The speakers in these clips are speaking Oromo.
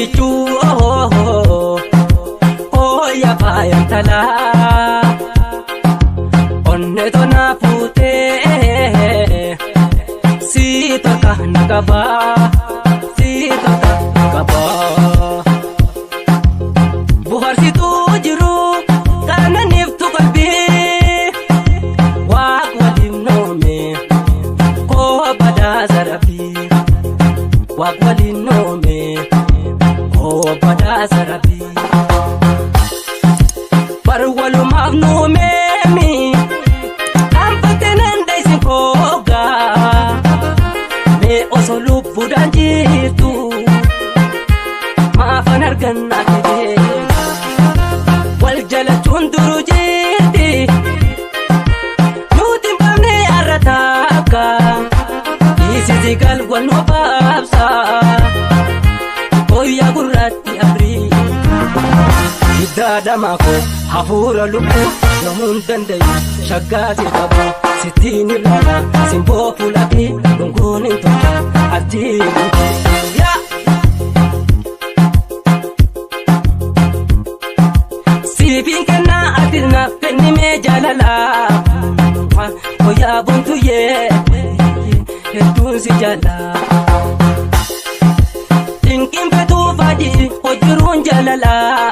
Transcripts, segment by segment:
kichuu hooya faayan talaa onne tonaa fuutee si torka na qabaa si torka na qabaa buharsituu jiru kananiiftu qalbii waaq waliin noome koo badhaasa rabbii waaq waliin noome koo badhaasa rabbii bar walumaaf nuumeemi dhaanfatte nan deessin koogaa mee osoo lubbuudhaan jirtu maafan argannaa fidee wal jalachuun duruu jirti nuti hin qabne har'a takka dhiisisi gal wal nu baabsa booyyaa gurraatti abrii hiddaa koo hafuura lubbuu yomuun dandayu shaggaati qabu sittiin ilaala simboo fuulaafi dhunguun hin tolcha arjii yaa. Siifin kennaa ati naaf kennimee jaalalaa Hoyaa boontuyyee hedduun si jaalaa Dinqiin fetuu faajii hojiruun jaalalaa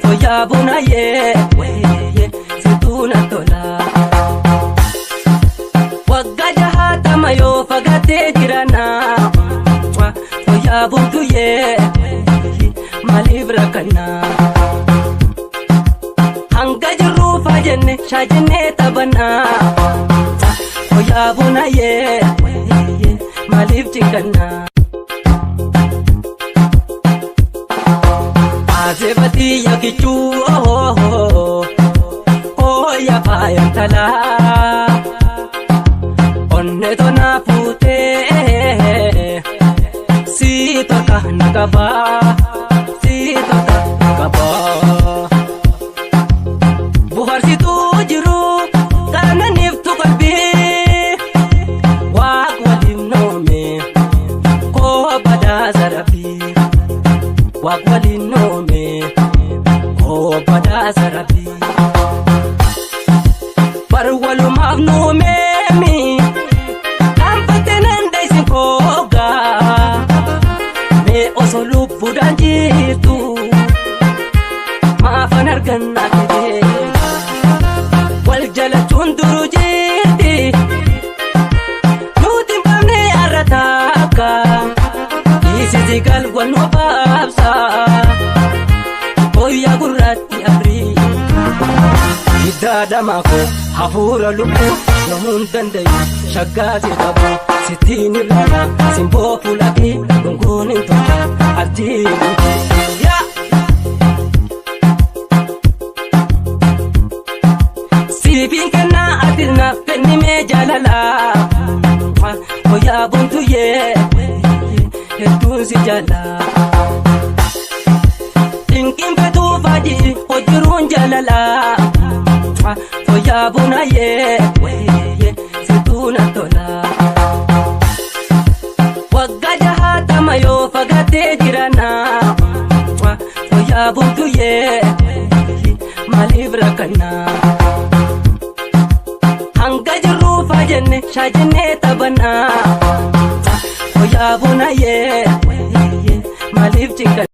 Hoyaa bonayyee situu na tolaa Waggaa jahaatama yoo fagaatee jiranaa Hoyaa boontuyyee maaliif rakkannaa Hanga jirruufaa jenne shaajennee taphannaa Hoyaa bonayyee maaliif cinqannaa Azeefatii yakichuu hooya faayan talaa onne tonaa fuutee si torka na qabaa si torka na qabaa buharsituu jiru kananiiftu qalbii waaq waliin noome koo badhaasa rabbii waaq waliin noome koo badhaasa rabbii bar walumaaf nuumeemi dhaanfatte nan deessin koogaa mee osoo lubbuudhaan jirtu maafan argannaa fidee wal jalachuun duruu jirti nuti hin qabne har'a takka dhiisisi gal wal nu baabsa booyyaa gurraatti abrii hiddaa koo hafuura lubbuu yomuun dandayu shaggaati qabu sittiin ilaala simboo fuulaafi dhunguun hin tolcha arjii yaa. Siifin kennaa ati naaf kennimee jaalalaa Hoyaa boontuyyee hedduun si jaalaa Dinqiin fetuu faajii hojiruun jaalalaa Hoyaa bonayyee situu na tolaa Waggaa jahaatama yoo fagaatee jiranaa Hoyaa boontuyyee maaliif rakkannaa Hanga jirruufaa jenne shaajennee taphannaa Hoyaa bonayyee maaliif cinqannaa.